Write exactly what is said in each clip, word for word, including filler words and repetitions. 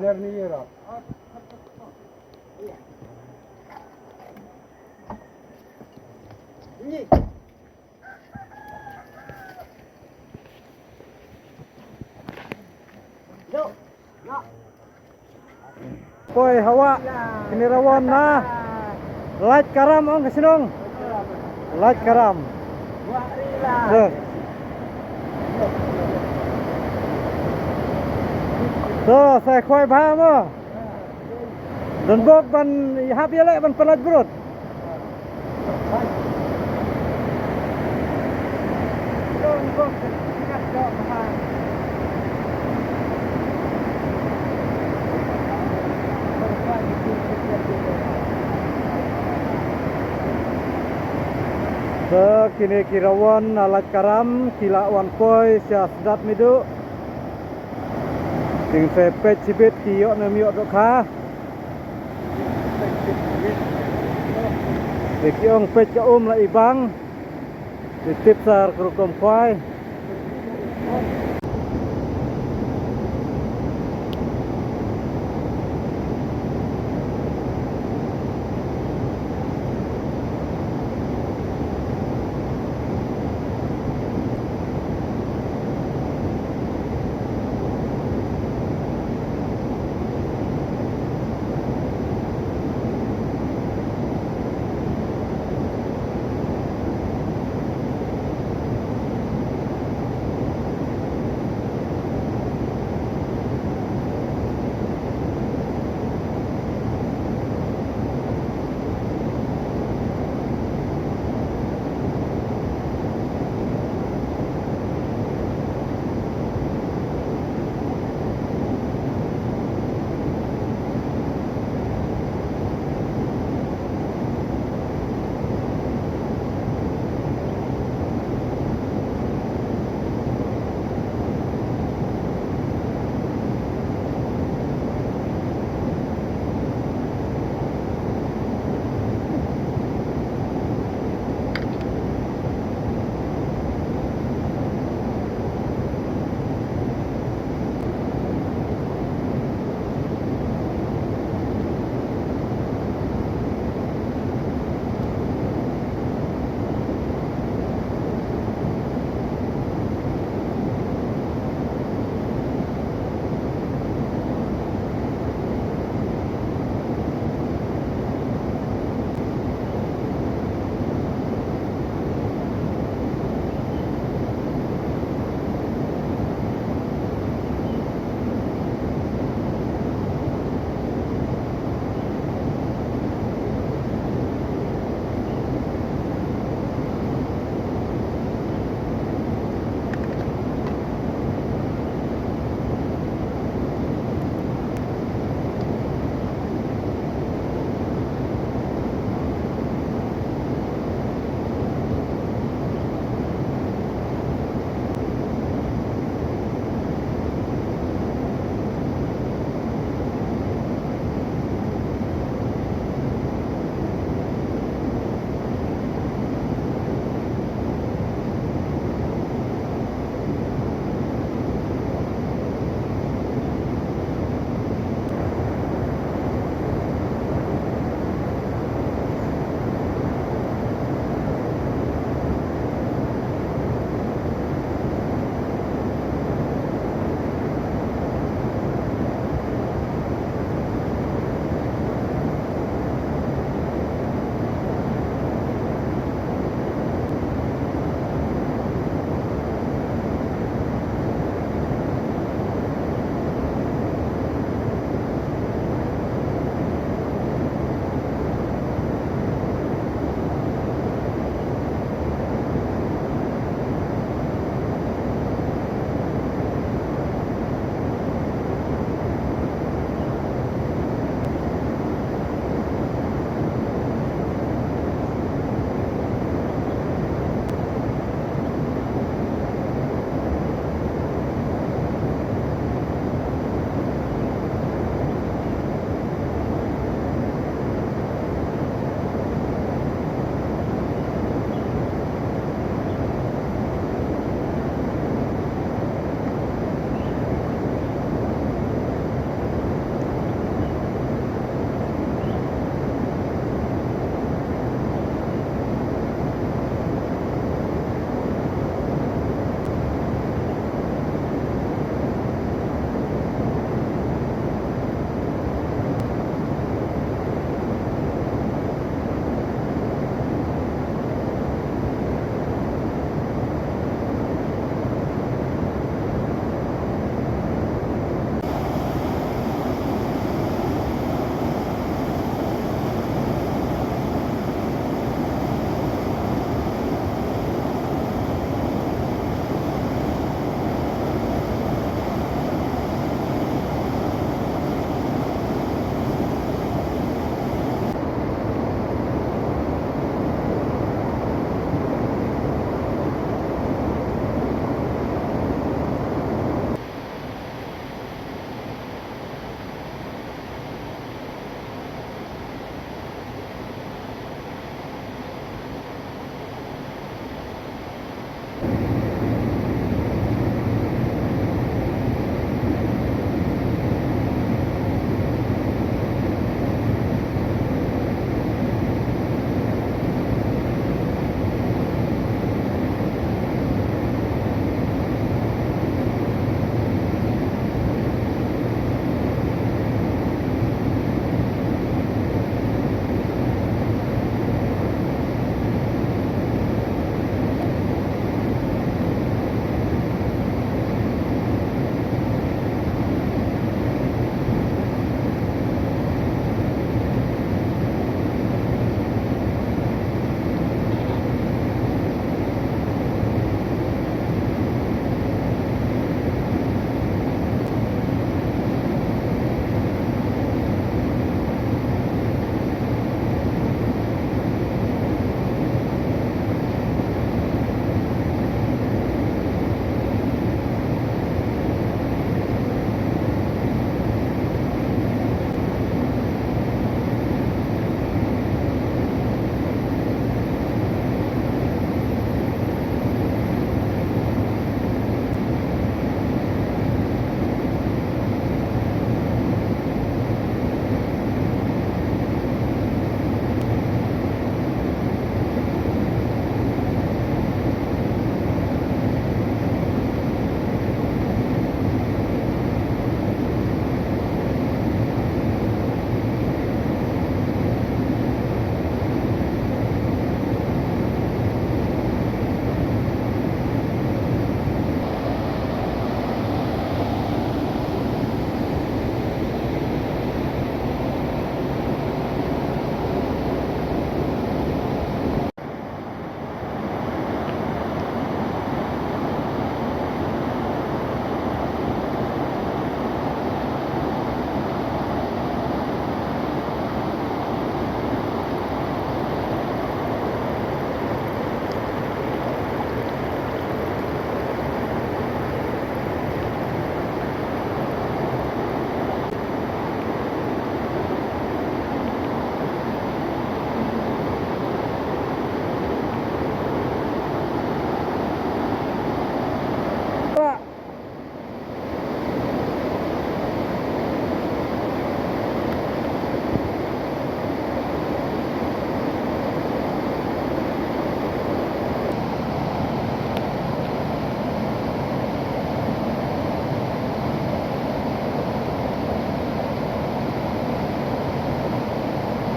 Poi hawa kine rawon na Lait Karam ong ka shnong. Lait Karam. Eh. To, sai khwai bha mo. Don bok ban hap ïaleh ban pynlait brut. Te kine ki rawon na Lait Karam ki la wan poi sha Sdat Midu. Kin sa peit shibit ki ïoh ne ym ïoh dohkha. Te ki ong peit ka um la i bang. Te tip sar ka rukom khwai.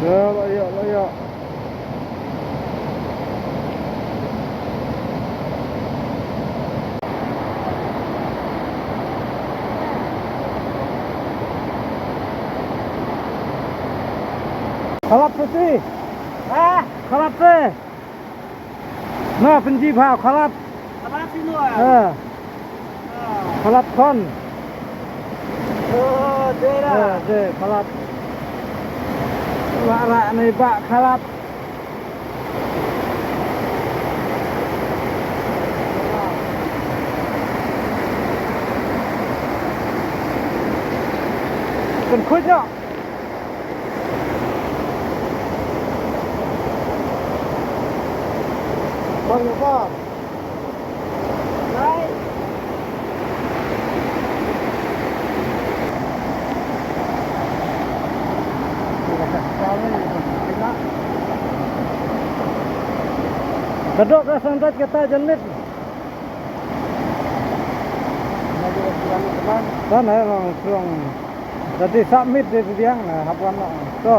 Ïa, la ïa, la ïa. Khalap siti. Ha? Khalap siti. Na pynji bha khalap. Khalap sino. Ha. Khalap khon. Oh, dei da. Ha, dei khalap. Ba ra ni ba khalap. Kan khuid noh. Bang bang. Ka dok ka santat kata janmit. Kan ai long strong. Tadi submit dia biang na hap wan long. To.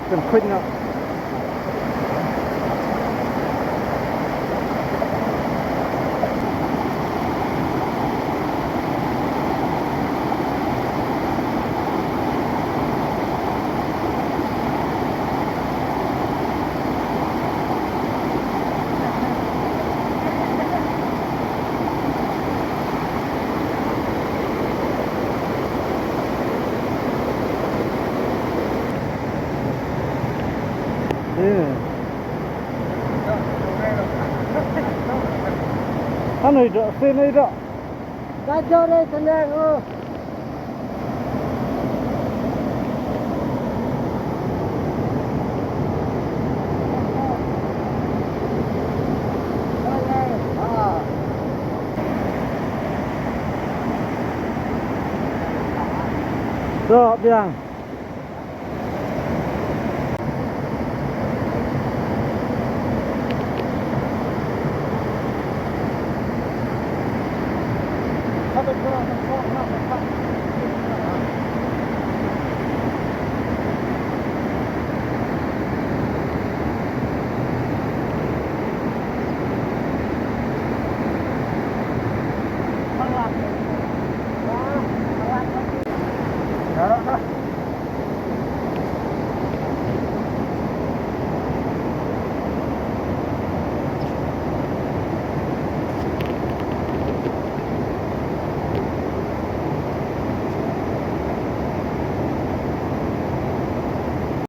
Kan khuid noh. Ano ito? Sino ito? Ka jor ai tendang, oh. To, biang.